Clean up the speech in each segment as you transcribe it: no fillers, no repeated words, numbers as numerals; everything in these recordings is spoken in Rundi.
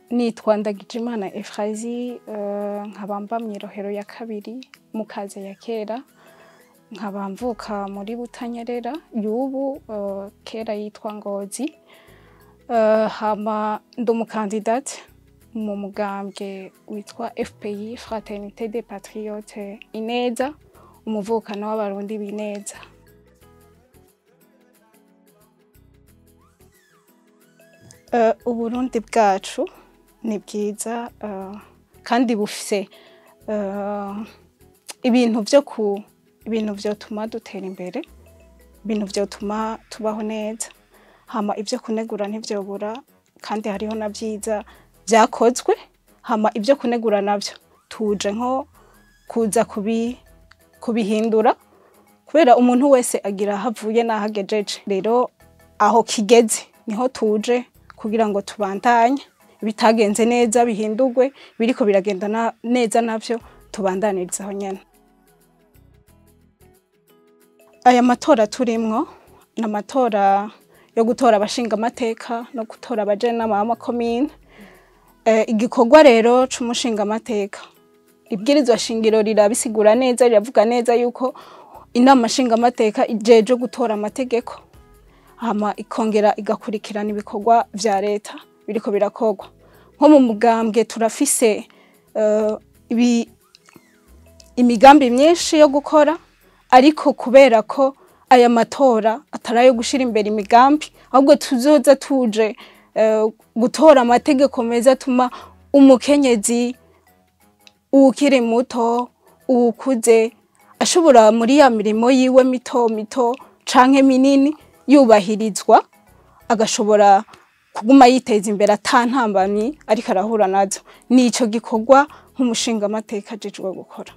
Nitwa Ndagijimana Euphrasie, nkaba mba mw'irohero ya kabiri mu Kaze ya kera, nkaba mvuka muri Butanyerera y'ubu, kera yitwa Ngozi. Hama ndi umukandidate mu mugambwe witwa FPI, Fraternité des Patriotes Ineza, umuvukano w'abarundi b'Ineza. Uburundi bwacu ni bwiza, kandi bufise ibintu vyo ku ibintu vyotuma dutera imbere, ibintu vyotuma tubaho neza. Hama ivyo kunegura ntivyobura, kandi hariho na vyiza vyakozwe. Hama ivyo kunegura navyo tuje nko kuza kubihindura, kubera umuntu wese agira aho avuye n'aho agejeje. Rero aho kigeze niho tuje kugira ngo tubandanye, ibitagenze neza bihindurwe, biriko biragenda neza navyo tubandanirize aho nyene. Aya matora turimwo ni amatora yo gutora abashingamateka no gutora abajenama b'amakomine. Igikorwa rero c'umushingamateka, ibwirizwa shingiro rirabisigura neza, riravuga neza yuko inama nshingamateka ijeje gutora amategeko, hama ikongera igakurikirana ibikorwa vya leta biriko birakorwa. Nko mu mugambwe turafise imigambi myinshi yo gukora, ariko kubera ko aya matora atari ayo gushira imbere imigambi, ahubwo tuzoza tuje gutora amategeko meza atuma umukenyezi, uwukiri muto, uwukuze ashobora muri ya mirimo yiwe mito mito canke minini yubahirizwa, agashobora kuguma yiteza imbere ata ntambamyi ariko arahura nazo. Nico gikorwa nk'umushingamateka ajejwe gukora.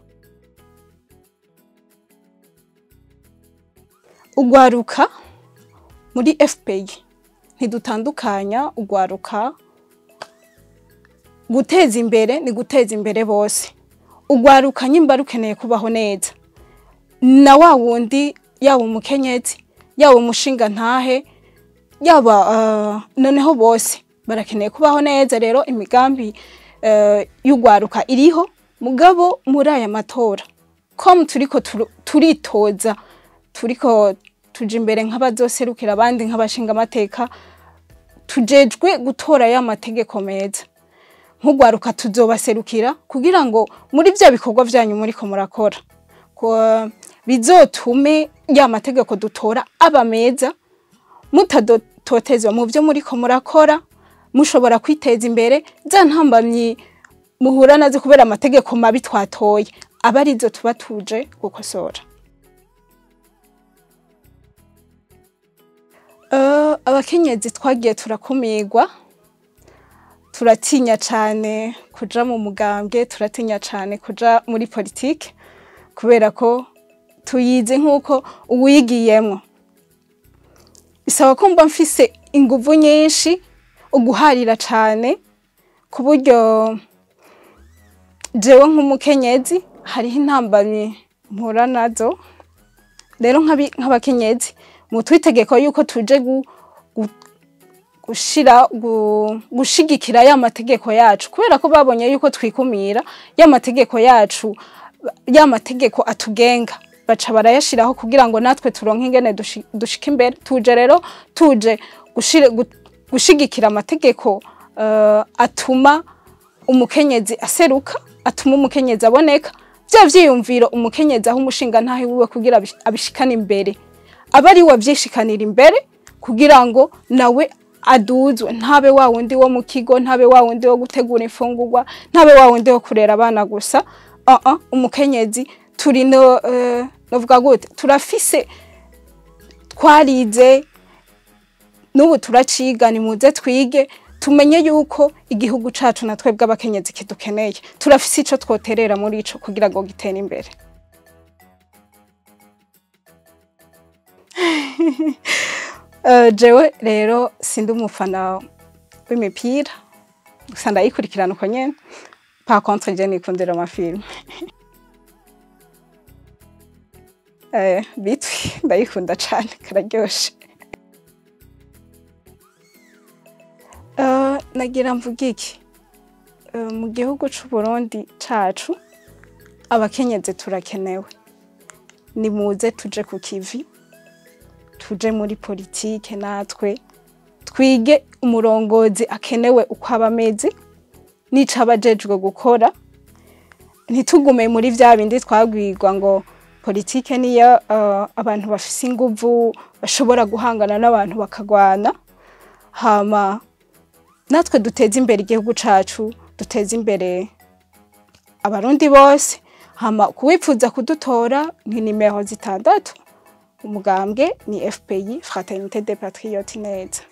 Ugwaruka muri FPI ntidutandukanya ugwaruka, guteza imbere ni guteza imbere bose. Ugwaruka nyimba rukeneye kubaho neza, na wa wundi yaba umukenyezi, yaba umushinga ntahe, yaba noneho bose barakeneye kubaho neza. Rero imigambi y'ugwaruka iriho, mugabo muri aya matora ko turiko turitoza, turiko tuja imbere nk'abazoserukira abandi nk'abashingamateka, tujejwe gutora ya mategeko meza. Nk'ugwaruka tuzobaserukira kugira ngo muri vya bikorwa vyanyu muriko murakora bizotume ya mategeko dutora aba meza, mutadototezwa mu vyo muriko murakora, mushobora kwiteza imbere. Za ntambamyi muhura nazo kubera amategeko mabi twatoye, aba arizo tuba tuje gukosora. Abakenyezi twagiye turakumirwa, turatinya cane kuja mu mugambwe, turatinya cane kuja muri politike, kubera ko tuyizi nkuko uwigiyemwo bisaba ko mba mfise inguvu nyinshi, uguharira cane, ku buryo jewe nk'umukenyezi hariho intambamyi mpura nazo. Rero nk'abakenyezi mutwitegeko yuko tuje gushigikira ya mategeko yacu, kubera ko babonye yuko twikumira ya mategeko yacu, ya mategeko atugenga baca barayashiraho kugira ngo natwe turonke ingene dushika imbere. Tuje rero tuje gushigikira amategeko atuma umukenyezi aseruka, atuma umukenyezi aboneka, vya vyiyumviro umukenyezi aho umushinga ntahe wiwe kugira abishikane imbere, aba ari we avyishikanira imbere kugira ngo nawe aduzwe, ntabe wa wundi wo mu kigo, ntabe wa wundi wo gutegura imfungurwa, ntabe wa wundi wo kurera abana gusa. Umukenyezi turi no novuga gute, turafise, twarize n'ubu turaciga, nimuze twige tumenye yuko igihugu cacu na twebwe abakenyezi kidukeneye, turafise ico twoterera muri ico kugira ngo gitere imbere. Jewe rero sindi umufana w'imipira, gusa ndayikurikirana uko nyene. Par contre je nikundira amafilm. Bitwi ndayikunda cane, kararyoshe. Nagira mvuge iki? Mu gihugu c'u Burundi cacu abakenyezi turakenewe. Nimuze tuje ku kivi, tuje muri politike, natwe twige umurongozi akenewe uko aba ameze n'ico aba ajejwe gukora. Ntitugume muri vya bindi twabwirwa ngo politike niyo abantu bafise inguvu bashobora guhangana n'abantu bakagwana. Hama natwe duteze imbere igihugu cacu, duteze imbere Abarundi bose. Hama kuwipfuza kudutora ni nimero 6, umugambwe ni FPI, Fraternité des Patriotes. Neza.